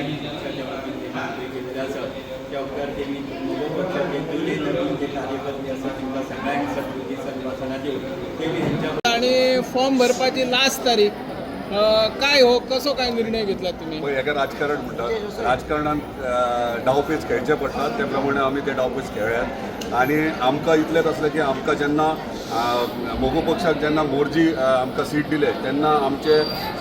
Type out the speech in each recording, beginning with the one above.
सगळ्यांनी पक्षाच्या वतीन तेणी उबे केल्ले आसा. त्या उपकार तेणी मगो पक्षाचे जुने नवीन जे कार्यकर्ते आसा तांकां सगळ्यांक सद्बुद्धी सद्वासना दिवन तेणी हेंच्या आणि फॉर्म भरपाची लास्ट तारीख काय हो, कसो काय निर्णय घेतला तुम्ही? पळय, हेका राजकारण म्हणटात. राजकारणान डावपेच खेळचे पडटात, ते प्रमाणे आमी ते डावपेच खेळ्ळ्यात. आनी आमकां इतलेंच आसलें की आमकां जेन्ना मगो पक्षाक जेन्ना मोरजी आमकां सीट दिले तेन्ना आमचे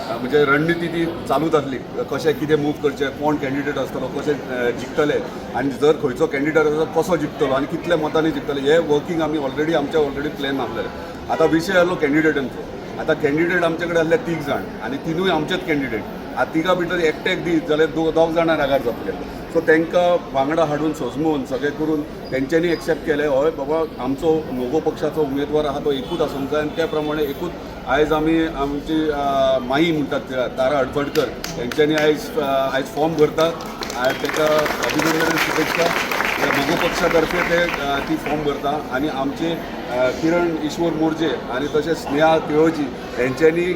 म्हणजे रणनिती ती चालूच आसली, कशें कितें मूव करचें, कोण कॅन्डिडेट आसतलो, कशें जिखतले आनी जर खंयचो कॅन्डिडेट आसा कसो जिखतलो आनी कितल्या मतांनी जिखतले, हे वर्कींग आमी ऑलरेडी आमचे ऑलरेडी प्लॅन आसलेले. आतां विशय आसलो कॅन्डिडेटांचो. आतां कॅन्डिडेट आमचे कडेन आसले तीग जाण आनी तिनूय आमचेच कॅन्डिडेट. आतां तिगां भितर एकट्याक दीत जाल्यार दोग जाणां रागार जातले. सो तांकां वांगडा हाडून सोजमून सगळें करून तेंच्यांनी एक्सेप्ट केलें, हय बाबा आमचो मगो पक्षाचो उमेदवार आहा तो एकूच आसूंक जाय. आनी त्या प्रमाणे एकूच आयज आमी आमची माई म्हणटात तिका, तारा हडफडकर, तेंच्यांनी आयज आयज फॉर्म भरतात. आनी ताका अभिनंदन आनी शुभेच्छा. मगो पक्षा तर्फे ते ती फॉर्म भरता. आनी आमचे किरण ईश्वर मोर्जे आनी तशेंच स्नेहा तिळोजी हेंच्यांनी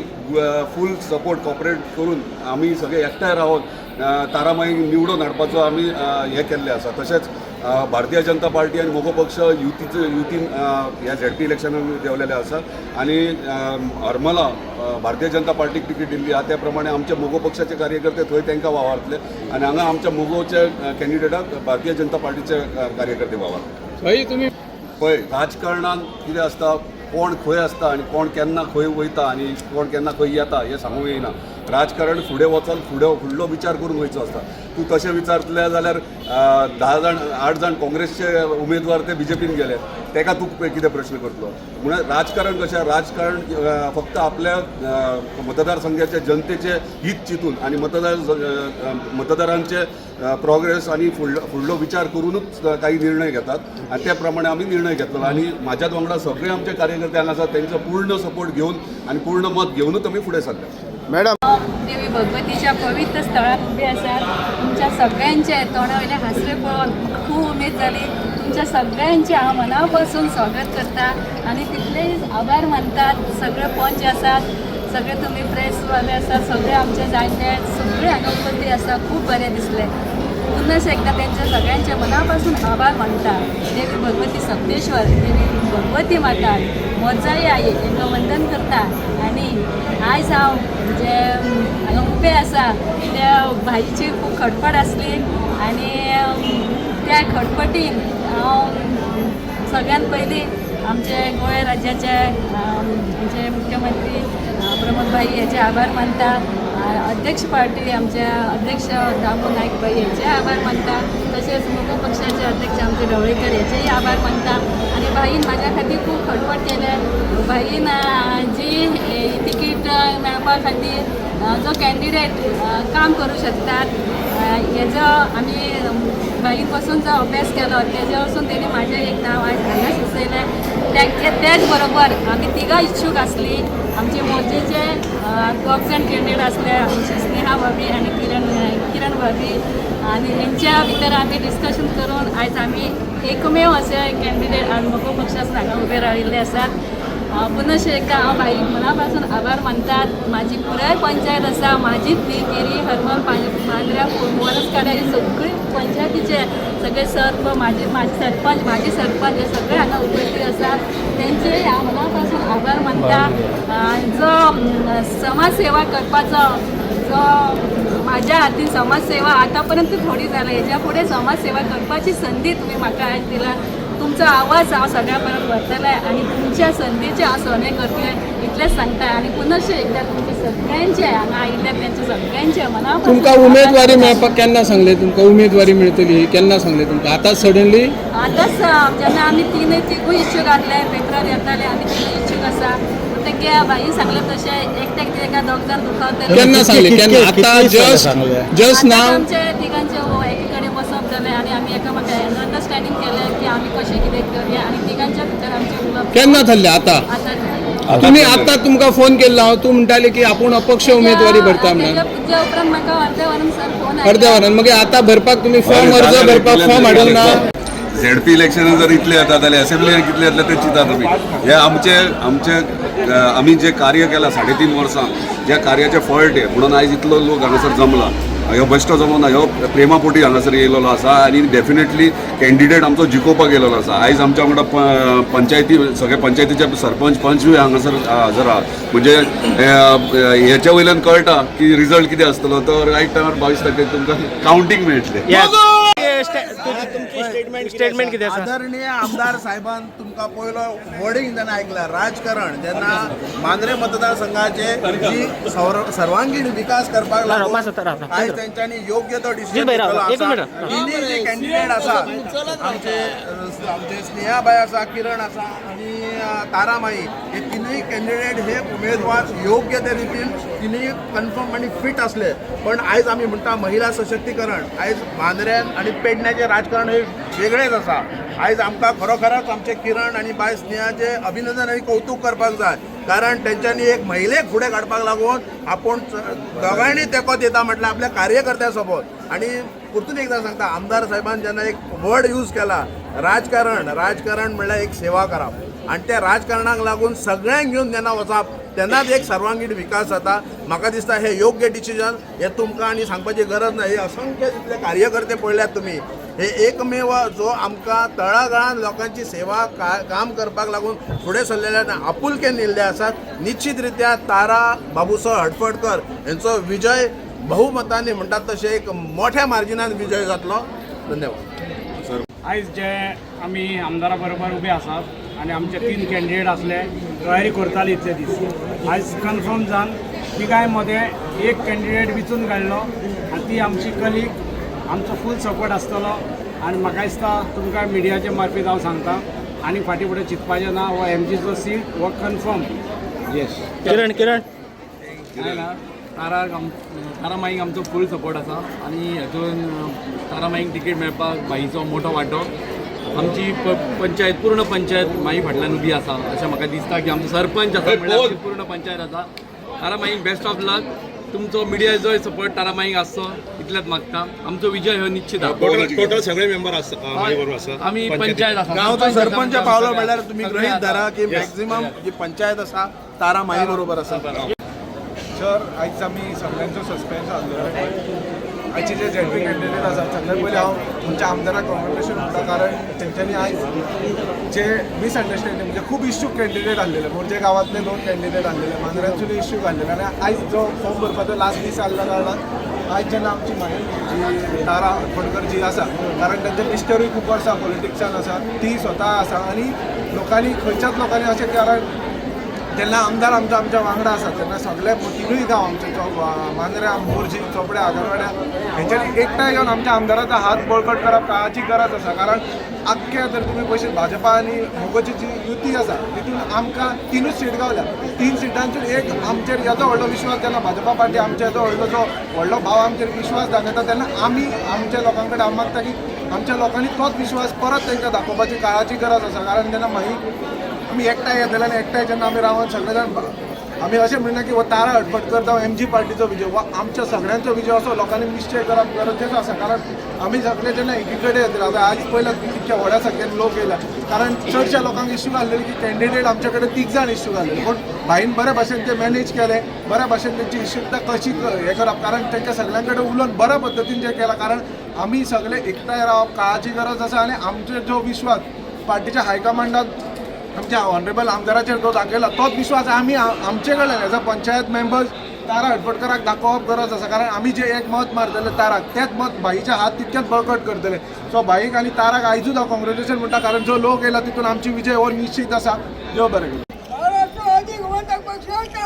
फूल सपोर्ट कॉपरेट करून आमी सगळे एकठांय रावन तारामाईक निवडून हाडपाचो आमी हें केल्लें आसा. तशेंच भारतीय जनता पार्टी आनी मगो पक्ष युतीचो युतीन ह्या झेडपी इलेक्शनान देंवलेले आसा. आनी हरमला भारतीय जनता पार्टीक तिकीट दिल्ली आहा, त्या प्रमाणे आमचे मगो पक्षाचे कार्यकर्ते थंय तांकां वावरतले आनी हांगा आमच्या मगोच्या कॅन्डिडेटाक भारतीय जनता पार्टीचे कार्यकर्ते वावरतले. भाई, तुम्ही? पळय, राजकारणान कितें आसता, कोण खंय आसता आनी कोण केन्ना खंय वयता आनी कोण केन्ना खंय येता हें सांगूंक येना. राजकारण फुडें वचोन फुडें फुडलो विचार करून वयचो आसता. तूं तशें विचारतले जाल्यार 10 जाण 8 जाण काँग्रेसचे उमेदवार ते बीजेपीन गेले, तेका तूं कितें प्रश्न करतलो? म्हणून राजकारण कशें, राजकारण फक्त आपल्या मतदारसंघाच्या जनतेचे हित चिंतून आनी मतदारांचे प्रोग्रेस आनी फुडलो फुडलो विचार करूनच काही निर्णय घेतात आनी त्या प्रमाणे आमी निर्णय घेतलो. आनी म्हाज्याच वांगडा सगळे आमचे कार्यकर्ते हांगा आसात, तेंचो पूर्ण सपोर्ट घेवन आनी पूर्ण मत घेवनूच आमी फुडें सरले. मॅडम. देवी भगवतीच्या पवित्र स्थळार उबे आसात. तुमच्या सगळ्यांचे तोंडा वयले हांसरे पळोवन खूब उमेद जाली. तुमच्या सगळ्यांचे हांव मना पासून स्वागत करता आनी तितलेच आभार मानतात. सगळे पंच आसात, सगळे तुमी प्रेसवाले आसात, सगळे आमचे जाणटे सगळे हांगा उपस्थित आसा. खूब बरें दिसलें. पुनश एकदां तेंच्या सगळ्यांचे मना पासून आभार मानता. देवी भगवती सप्तेश्वर, देवी भगवती माता मोरजाई आई हांकां वंदन करता. आनी आयज हांव जे हांगा उबें आसा त्या भाईची खूब खटपट आसली आनी त्या खटपटीन हांव सगळ्यात पयलीं आमचे गोंय राज्याचे आमचे मुख्यमंत्री प्रमोद भाई हेचे आभार मानता. अध्यक्ष पार्टी आमचे अध्यक्ष दामू नायक भाई हेचे आभार मानता. तशेंच मगो पक्षाचे अध्यक्ष आमचे ढवळीकर हेचेय आभार मानता. आनी भाईन म्हाज्या खातीर खूब खटपट केले. भाईन जी तिकीट मेळपा खातीर जो कॅन्डिडेट काम करूं शकतात हेजो आमी भाईन बसून जो अभ्यास केलो तेजे वचून तेणी म्हाजें एक नांव आयज हांगा सुचयलें. त्याच बरोबर आमी तिगां इच्छूक आसली. आमचे मोरजेचे दोग जाण कॅन्डिडेट आसले, आमची स्नेहा भाभी आनी किरण किरण भाभी. आनी हेंच्या भितर आमी डिस्कशन करून आयज आमी एकमेव असे कॅन्डिडेट मगो पक्षान हांगा उबे राविल्ले आसात. पुनश एकदां हांव भाई मना पासून आभार मानतात. म्हाजी पुराय पंचायत आसा, म्हाजीच न्ही, केरी, हरमल, मांद्र्या, वरसकाड्या ही सगळी पंचायतीचे सगळे सर्प म्हाजे म्हाजे सरपंच, म्हाजे सरपंच हे सगळे हांगा उपस्थित आसात. तेंचे हांव मना पासून आभार मानता. जो समाजसेवा करपाचो जो म्हाज्या हातीन समाजसेवा आतां पर्यंत थोडी जाल्या, हेज्या फुडें समाजसेवा करपाची संदी तुमी म्हाका आयज दिला. तुमचो आवाज हांव सगळ्या पर्यंत व्हरतलें आनी तुमच्या संदीचें हांव सोने करतलें इतलेंच सांगता. आनी पुनश्च एकदां तुमचे सगळ्यांचे हांगा आयिल्ल्या तेंचे सगळ्यांचे मना तुमकां उमेदवारी मेळपाक केन्ना सांगले? तुमकां उमेदवारी मेळटली हे केन्ना सांगले तुमकां? आतां सडनली? आतांच जेन्ना आमी तिनूय तिगूय इच्छूक आसले, पेपरार येताले आमी तिनूय इच्छूक आसा, तेंगे भाई सांगलें तशें एकट्याक एका दोग जाण दुखावतले. केन्ना सांगले? केन्ना? कितके आतां जस्ट सांगले? जस्ट आतांच नाव आमचे तिगांचे एकी कडेन बसप जालें आनी आमी एकामेका अंडरस्टँडींग केलें की आमी कशें कितें करया आनी तिगांच्या भितर आमचें उलोवप. केन्ना थारलें आतां? आतां. तुम्ही आतां तुमकां फोन केल्लो हांव, तूं म्हणटाले की आपूण अपक्ष उमेदवारी भरता म्हणून. तेज्या उपरांत म्हाका अर्द्या वरान सर फोन आयलो. अर्द्या वरान. मागीर आतां भरपाक तुमी फॉर्म अर्ज भरपाक फॉर्म हाडूंक ना? झेडपी इलेक्शन जर इतले येता जाल्यार असेंब्ली कितले येतले ते चिंता तुमी. हे आमचे आमचे आमी जे कार्य केलां 3.5 वर्सां, ज्या कार्याचें फळ तें म्हणून आयज इतलो लोक हांगासर जमला. ह्यो बेश्टो जमोना, ह्यो प्रेमा पोटी हांगासर येयलेलो आसा आनी डेफिनेटली कॅन्डिडेट आमचो जिखोवपाक येयलेलो आसा. आयज आमच्या वांगडा पंचायती, सगळे पंचायतीचे सरपंच, पंचूय हांगासर हजर आहा. म्हणजे हेच्या वयल्यान कळटा की रिजल्ट कितें आसतलो तो. रायट टायमार 22 तारखेक तुमकां कावंटींग मेळटलें. स्टेटमेंट कितें आसा? आदरणीय आमदार साहेबान तुमकां पयलो वर्डिंग जेन्ना आयकला, राजकारण जेन्ना मांद्रे मतदारसंघाचे जी सर्वांगीण विकास करपाक लागून आयज तेंच्यांनी योग्य तो डिसिजन भाई, राव, घेतलेलो एक आसा. मिनिट. तिनूय जे कॅन्डिडेट आसा आमचे, आमचे स्नेहाबाई आसा, किरण आसा आनी तारामाई, हे तिनूय कॅन्डिडेट हे उमेदवार योग्य ते रितीन तिनूय कन्फर्म आनी फिट आसले. पण आयज आमी म्हणटा महिला सशक्तीकरण, आयज मांद्र्यान आनी पेडण्याचें राजकारण हे वेगळेच आसा. आयज आमकां खरोखरच आमचे किरण आनी बाय स्नेहाचें अभिनंदन आनी कौतूक करपाक जाय, कारण तेंच्यांनी एक महिलेक फुडें काडपाक लागून आपूण दोगांयनी तेंको दिता म्हटल्यार आपल्या कार्यकर्त्या सोबत. आनी परतून एकदां सांगता, आमदार साहेबान जेन्ना एक वर्ड यूज केला राजकारण, राजकारण म्हणल्यार एक सेवा करप आनी त्या राजकारणाक लागून सगळ्यांक घेवन जेन्ना वचप तेन्नाच एक सर्वांगीण विकास जाता. म्हाका दिसता हे योग्य डिसिजन, हे तुमकां आनी सांगपाची गरज ना. हे असंख्य जितले कार्यकर्ते पळयल्यात तुमी, हे एकमेव जो आमकां तळागाळान लोकांची सेवा काम करपाक लागून फुडें सरलेले आनी आपुलकेन येयल्ले आसात. निश्चित रित्या तारा बाबूसो हडफडकर हेंचो विजय बहुमतांनी म्हणटात तशें एक मोठ्या मार्जिनान विजय जातलो. धन्यवाद. आयज जे आमी आमदारा बरोबर उबे आसात आनी आमचे तीन कॅन्डिडेट आसले, तयारी करताले इतले दीस, आयज कन्फर्म जावन तिगांय मदें एक कॅन्डिडेट विचून काडलो आनी ती आमची कलीग. आमचो फूल सपोर्ट आसतलो आनी म्हाका दिसता तुमकां मिडियाचे मार्फत हांव सांगता, आनी फाटीं फुडें चिंतपाचें ना, हो एमजीचो सीट हो कन्फर्म. किरण, किरण. काय ना, तारा माईक आमचो फूल सपोर्ट आसा आनी हातून तारा माईक तिकेट मेळपाक भाईचो मोठो वांटो. आमची पंचायत, पूर्ण पंचायत माई फाटल्यान उबी आसा अशें म्हाका दिसता की आमचो सरपंच आसा म्हणल्यार आमची पूर्ण पंचायत आसा. तारा माईक बेस्ट ऑफ लक. तुमचो मिडियाचोय सपोर्ट तारा माईक आसचो इतलेंच मागता. आमचो विजय हो निश्चित आसा. टोटल सगळे मेंबर आसता माई बरोबर आसा? आमी पंचायत आसा. गांवचो सरपंच पावलो म्हणल्यार तुमी सगळे गृहीत आसा. धरा की मॅक्झिमम जी पंचायत आसा तारा माई बरोबर आसा. सर, आयज आमी सगळ्यांचो सस्पेन्स आसलेलो. आयचे जे झेडपी कॅन्डिडेट आसात, सगळ्यात पयलीं हांव आमच्या आमदाराक कॉंग्रेच्युलेशन म्हणटा, कारण तेंच्यांनी आयज जे मिसअंडरस्टँडींग, म्हणजे खूब इश्यूक कॅन्डिडेट आसलेले, मोरजे गांवांतले दोन कॅन्डिडेट आसलेले, मांद्र्यांसून इश्यूक आसलेले आनी आयज जो फॉर्म भरपाचो लास्ट दीस आसल्या कारणान आयज जेन्ना आमची माई जी तारा हडफडकर जी आसा, कारण तेंचे मिस्टरूय खूब वर्सां पॉलिटिक्सान आसा, ती स्वता आसा आनी लोकांनी, खंयच्याच लोकांनी अशें, कारण जेन्ना आमदार आमच्या आमच्या वांगडा आसा तेन्ना सगळे तिनूय गांव आमचे, मांद्र्या, मोरजी, चोपड्या, आगरवाड्या, हेंच्यांनी एकठांय येवन आमच्या आमदाराचो हात बळकट करप काळाची गरज आसा. कारण आख्खे जर तुमी पळयशीत, भाजपा आनी मोगोची जी युती आसा तितून आमकां तिनूच सीट गावल्या. तीन सिटांचेर एक आमचेर येदो व्हडलो विश्वास, जेन्ना भाजपा पार्टी आमच्या येदो व्हडलो जो व्हडलो भाव आमचेर विश्वास दाखयता तेन्ना आमी आमच्या लोकां कडेन हांव मागता की आमच्या लोकांनी तोच विश्वास परत तांकां दाखोवपाची काळाची गरज आसा. कारण जेन्ना मागीर आमी एकठांय येतले आनी एकठांय जेन्ना आमी रावन सगळे जाण, आमी अशें म्हणिना की हो तारा हडफडकर जावं एमजी पार्टीचो विजय वा आमच्या सगळ्यांचो विजय, असो लोकांनी निश्चय करप गरजेचो आसा. कारण आमी सगळे जेन्ना एकी कडेन येतले, आतां आयज पयल्या कितक्या व्हड्या संख्येन लोक येयला, कारण चडश्या लोकांक इश्यू आसलेले की कॅन्डिडेट आमचे कडेन तीग जाण इश्यू आसलेले, पूण भाईन बऱ्या भाशेन ते मॅनेज केले, बऱ्या भाशेन तेंची इश्यूता कशी हें करप, कारण तांकां सगळ्यां कडेन उलोवन बऱ्या पद्दतीन जें केलां. कारण आमी सगळे एकठांय रावप काळाची गरज आसा आनी आमचो जो विश्वास पार्टीच्या हायकमांडान आमच्या ऑनरेबल आमदाराचेर जो दाखयला तोच विश्वास आमी आमचे कडल्यान एज अ पंचायत मेंबर्स तारा हडफडकराक दाखोवप गरज आसा. कारण आमी जे एक मत मारतले ताराक, तेच मत भाईचे हात तितकेच बळकट करतले. सो भाईक आनी ताराक आयजूच हांव कॉंग्रेच्युलेशन म्हणटा, कारण जो लोक येयला तितून आमची विजय हो निश्चित आसा. देव बरें करूं. महाराष्ट्र आदी गोमंतक पक्षाचा.